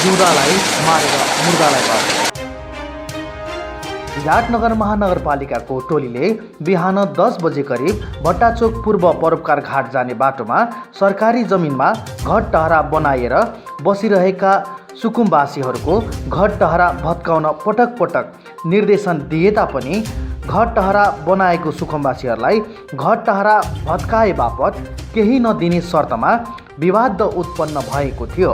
जिउँदालाई मारेर मुर्दालाई पार्छ। विराटनगर महानगरपालिकाको टोलीले बिहान 10 बजे करिब भट्टाचोक पूर्व परोपकार घाट जाने बाटोमा सरकारी जमिनमा घट टहरा बनाएर बसिरहेका सुकुम्बासीहरूको घट टहरा भत्काउन पटक पटक निर्देशन दिए तापनि घट टहरा बनाएको सुकुम्बासीहरूलाई घट टहरा भत्काए बापत केही नदिने शर्तमा विवाद उत्पन्न भएको थियो।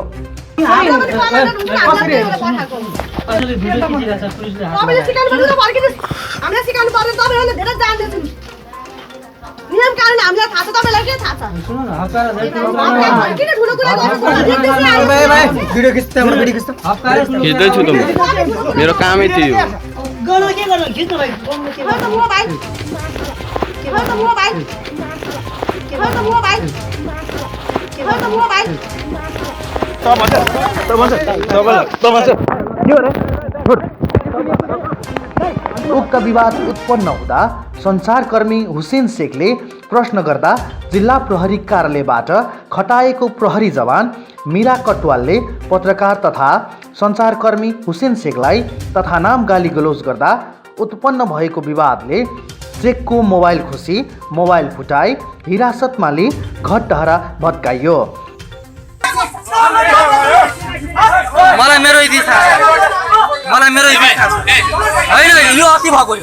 नियम कानुन हामीलाई थाहा छ, तपाईलाई के थाहा छ? खिच्दैछु त मेरो कामै थियो। उक्त विवाद उत्पन्न हुँदा सञ्चारकर्मी हुसेन शेखले प्रश्न गर्दा जिल्ला प्रहरी कार्यालयबाट खटाएको प्रहरी जवान मीरा कटवालले पत्रकार तथा सञ्चारकर्मी हुसेन शेखलाई तथा नाम गाली गलौज गर्दा उत्पन्न भएको विवादले शेखको मोबाइल खुसी मोबाइल फुटाई हिरासतमा लिई घट टहरा भत्काइयो। मलाई मेरो इति थाहा होइन, यो अति भएको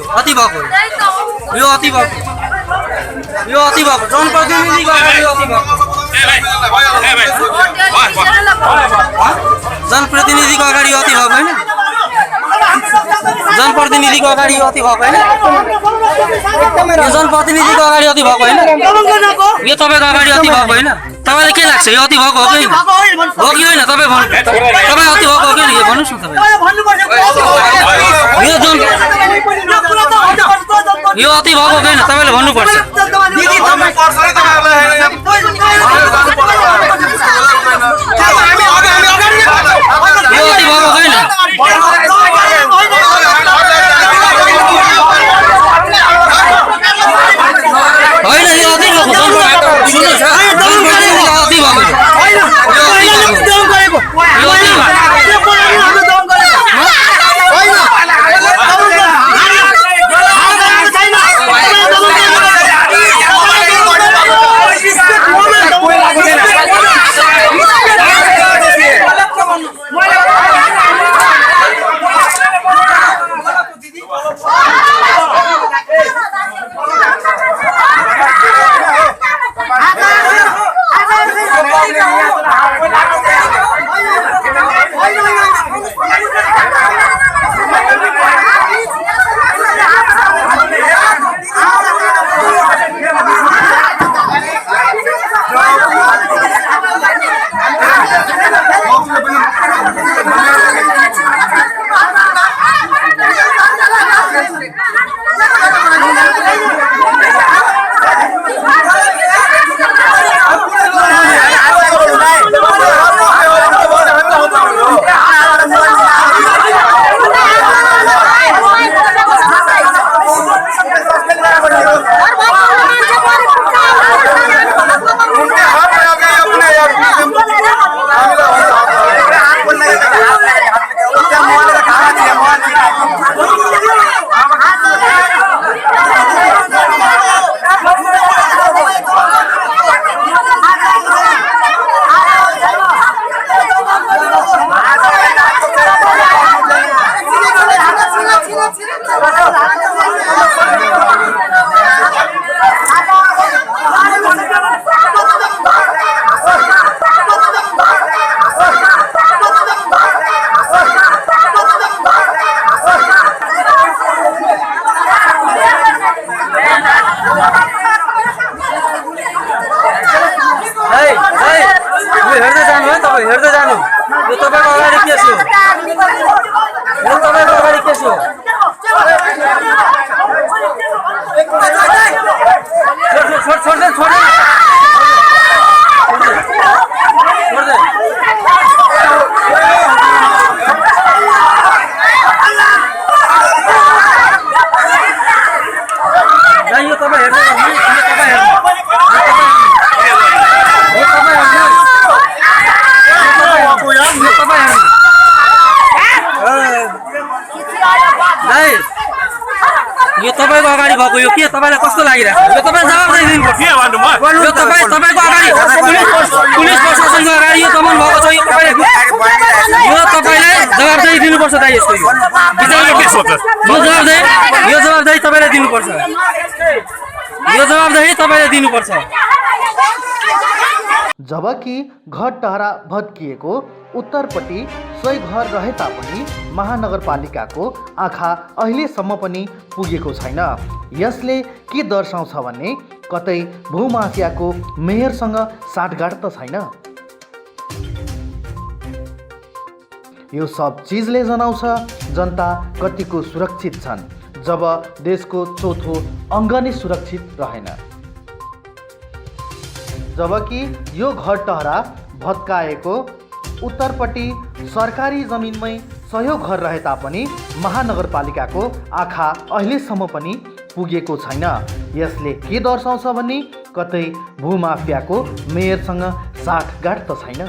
जनप्रतिनिधिको अगाडि अति भएको जनप्रतिनिधिको अगाडि अति भएको होइन, जनप्रतिनिधिको अगाडि अति भएको होइन, यो जनप्रतिनिधिको अगाडि अति भएको होइन, यो तपाईँको अगाडि अति भएको होइन। तपाईँलाई के लाग्छ यो अति भएको हो कि होइन? तपाईँ अति भएको हो कि भन्नुहोस् न। तपाईँ यो अति भएको होइन, तपाईँले भन्नुपर्छ। यो अति भएको होइन। होइन यो अति तपाईँको अगाडि भएको यो के तपाईँलाई कस्तो लागिरहेको छ? यो तपाईँ जवाफदेही दिनुपर्छ। यो तपाईँको अगाडि पुलिस प्रशासनको अगाडि यो दमन भएको छ। यो तपाईँले जवाफदेही दिनुपर्छ दाइ यसको। यो जवाफदेही तपाईँले दिनुपर्छ। यो जवाफदेही तपाईँले दिनुपर्छ। जबकि घटहरा भत्किएको उत्तरपट्टि 100 घर रहे तापनि महानगरपालिकाको आँखा अहिलेसम्म पनि पुगेको छैन। यसले के दर्शाउँछ भने कतै भूमाफियाको मेयरसँग साँठगाँठ त छैन। यो सब चिजले जनाउँछ जनता कतिको सुरक्षित छन् जब देशको चौथो अङ्ग नै सुरक्षित रहेन। जबकि यो घटहरा भत्काएको उत्तरपट्टि सरकारी जमिनमै 100 घर रहे तापनि महानगरपालिकाको आँखा अहिलेसम्म पनि पुगेको छैन। यसले के दर्शाउँछ भने कतै भूमाफियाको मेयरसँग साँठगाँठ त छैन।